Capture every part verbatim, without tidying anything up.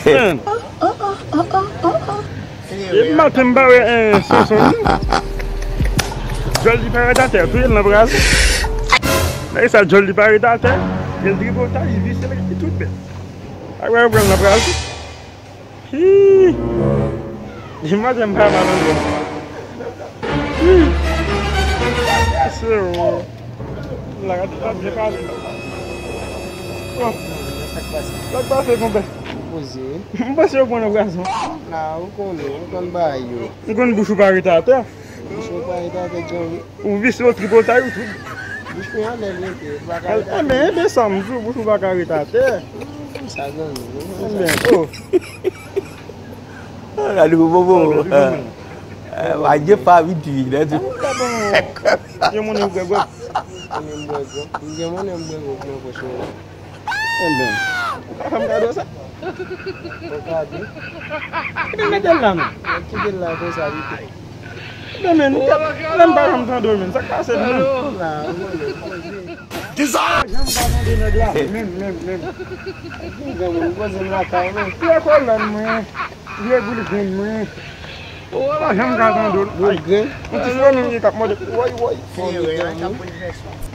Men. E maten m pa wè, eh, Sonson, non. Djòl li parèt atè, touye l nan braz. Nèg sa, djòl li parèt atè. Gen tripotay, li vise, li tout bèt. Ak wè, pran l nan braz. Hi! Di maten m pa mal ankò. Hi! Se ou. La gade, la byen pale. Oh. Sa k pase? Sa k pase, konpè? Poze. M panse yo pran nan braz, non. La, ou konnen, ou konn bagay yo. M konn bouch ou pa rete atè. Bouch ou pa rete atè, djanm. Ou vise ou tripotay ou tout. Bouch mwen anlè l rete, li pa ka rete atè. Enben, enben, sa m di w, bouch ou pa ka rete atè. Sa granmoun, non? Enben, oh. Gade pou bobo. Adye pa vit vit, nèt. Yon moun yon gwègwèg. Yon moun yon gwègwèg. Yon moun yon gwègwèg nan pòch mwen. Enben. Ou ka fè m kado sa? Ou ka di. Ebyen, mete l la, non. Kite l la konsa, li te. Ebyen, men, lè m pa janm tande w, men. Sa k pase, non? La, ou konnen. Janm pa tande nèg la. Menm, menm, menm. Granmoun, poze m lakay, non. Pye kolòn mwen. Vye boul grenn mwen. Pa janm ka tande l. Boul grenn. Yon ti fò menm ki t ap mande. Woy, woy.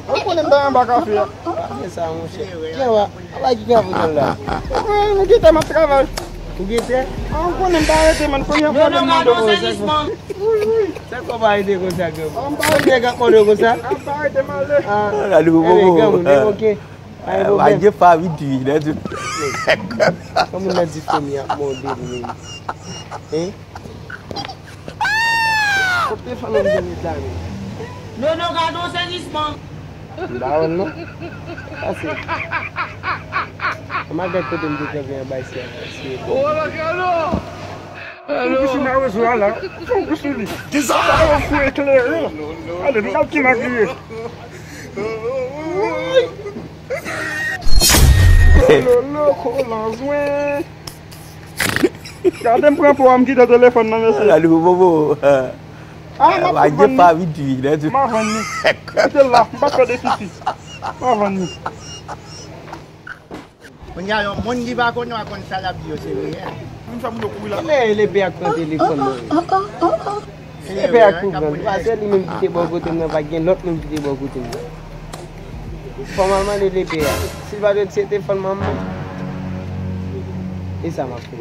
Ou konnen m ta anba kafe a. Kafe sa, monchè. Gen wa. Ala ki kafe gen la. Mwen, nou gentan m ap travay. Ou gentan? Ou konnen m pa rete, man. Kounye a fò m mande w. Wi, wi. Sa k fè w pa rete konsa, granmoun? Nèg ap mande w konsa? M pa rete, m ale. Ah. Gade pou bobo. Granmoun, ok. Adye pa vit vit, nèt. Kòman nan di fanmi ap mande l menm? Hein? Kote fanmi m vin la menm? Non, non, gade yon sezisman. M pa wè l non. Pase. An m al gad kote m te kanpe anba isi a. Isi. Fon gou sou mawozo a la. Fon gou sou li. Sa yo fou eklere. Ale, m gad ki nèg li ye. Lolo, kolanzwen. Gade m pran po a, m kite telefòn nan, mesye. Gade pou bobo. Ah, m ap vann li. M a vann li. Kite l la, m pa fè defisi. M a vann li. Kounye a, yon moun ki pa konnen w a konn sa l ap di yo, se reyèl. Moun fè moun yo kouri la. Lè, lè pè a k pran telefòn nan. Lè pè a k pran. Paske li menm ki te bò kote m nan, pa gen lòt moun ki te bò kote m nan. Fò m al mande lè pè a. Si l pa te se telefòn manman m, e sa m ap fè?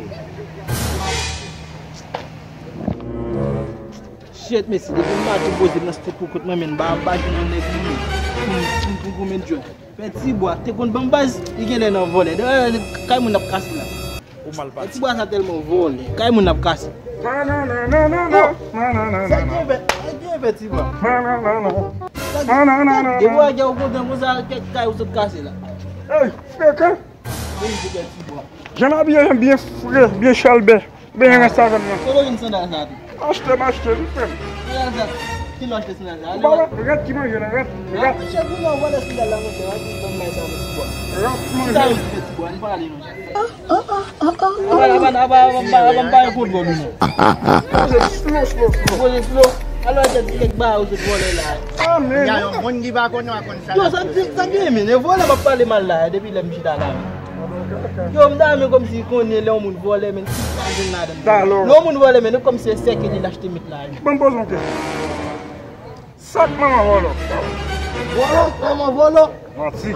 Shit, mesye, depi m maten poze m nan site pou kont mwen, men m pa, m pa jwenn yon nèg pou mwen. Pou, pou, pou, pou goumen djòl. Pè Tibwa, te konn ban m baz, li genlè nan vòlè. Kay moun ap kase la. Ou mal pati. Pè Tibwa sa tèlman vòlè. Kay moun ap kase. Sa gen pè, sa gen pè Tibwa. Depi w gen yon kontan konsa, kèk kay ou sot kase la. Ey, frekan. Jan m abiye, jan byen fre, byen chalbè. Benyen rès avè m nan. Kote w jwenn sandal sa tou? Achte m, achte m, frè m. Sandal sa, ki lè w achte sandal sa? Ou pa wè rèt ki manje nan rèt, rèt. Chèf, ou nan vòlè sandal la, monchè, w ap di ban m bay sa, monchè. Rèt ki manje. Chita yo, ti pè Tibwa, ann pale, monchè. Apa, apa, apa, apa, apa, apa, pa yon kontwòl ou non. Poze slow, slow, slow. Poze slow. Alò, se ti kèk bagay ou sot vòlè la. Ah, men. Gen yon moun ki pa konnen w a konn sa. Yo, sa, sa gen, men, e vòlè m ap pale mal la, depi lè m chita la, men. Yo, m ta renmen kòmsi konnen lè yon moun vòlè, men, ki sa jwenn ladan l. Lè yon moun vòlè, men, e kòmsi se sèke li l achte met la, men. Ban m poze yon kesyon. Sa k manman vòlò? Vòlò, manman vòlò. Manti.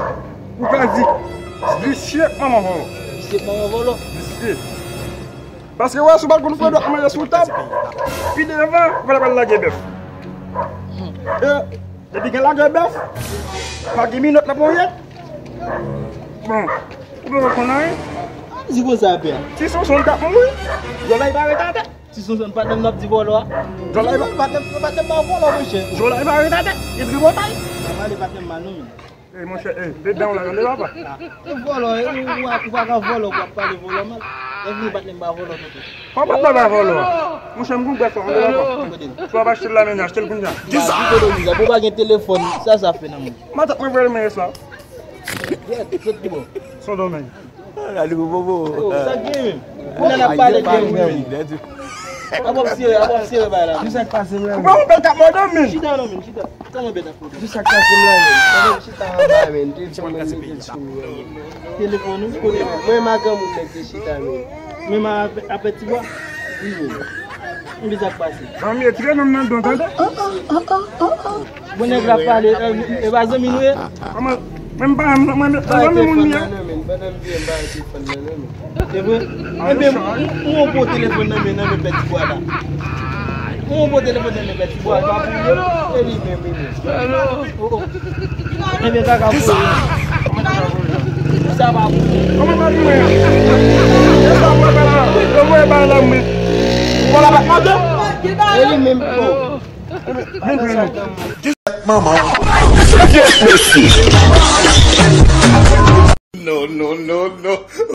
Ou ka di, visye k manman vòlò. Visye k manman vòlò. Visye. Paske wè, si w pa t konn fè dwat manje sou tab, pi devan, ou pa t ap al lage bèf. E, depi gen lage bèf, pa gen minòt nan ponyèt. Bon, ou pa konn anyen. Di konsa, pè. Ti Sonson t ap mouri. Djòl la, li pa ret atè. Ti Sonson, patnè m n ap di vòlò a. Djòl la, li pa, patnè, patnè m pa vòlò, monchè. Djòl la, li pa ret atè. Li tripotay. Pa pale patnè m mal, non, men. Ey, monchè, ey, de dan w la, tande papa. E vòlò, e, ou, ou, ou pa ka vòlò, w ap pale vòlò mal. Lè fini patnè m pa vòlò, tonton. Kòman patnè pa vòlò? Monchè, m gon bèf la, tande papa. Si w ap achte l la, men achte l kounye a. Kisa? Pou pa gen telefòn, sa, sa fè nan moun. Matant mwen voye l men sa. Gèt, sot pi bon. Son domèn. Gade pou bobo. Oh, sa k gen menm? Kounye a n ap pale de menm. Ap ap sere, ap ap sere bay la. Ki sa k pase m la? Ou pa yon bèl k ap mòde w, men. Chita non, men, chita. Kòman bèl ap mòde w? Ki sa k pase m la, men? Kòman chita anba, men? Telefòn mwen rete sou mwen, men. Telefòn ou? Kote? Mwen, mwen, ma granmoun nèg te chita, men. Menm a, a Pètibwa. Wi, wi. Mwen di sa k pase. Zanmi, e tire nonm nan don, tande? Bon, nèg la pale, e, e pa zanmi nou ye? Kòman? Mwen pa, mwen, mwen, mwen zanmi moun li ye. Bay telefòn nan, men, pandan m vye, m bay telefòn nan, men. Se vre? Ebyen, ou, ou pran telefòn nan men, nan men Pètibwa la. Ou pran telefòn nan men Pètibwa, e pa pou ou, e li menm, li menm. Oh, oh. Ebyen, kaka pou ou. Sa pa pou ou. Kòman pa pou mwen? E sa mwen ba la, e mwen ba la mwen. Vwala, pa, pa de. E li menm, oh. Manman. Mesye. No, no, no, no.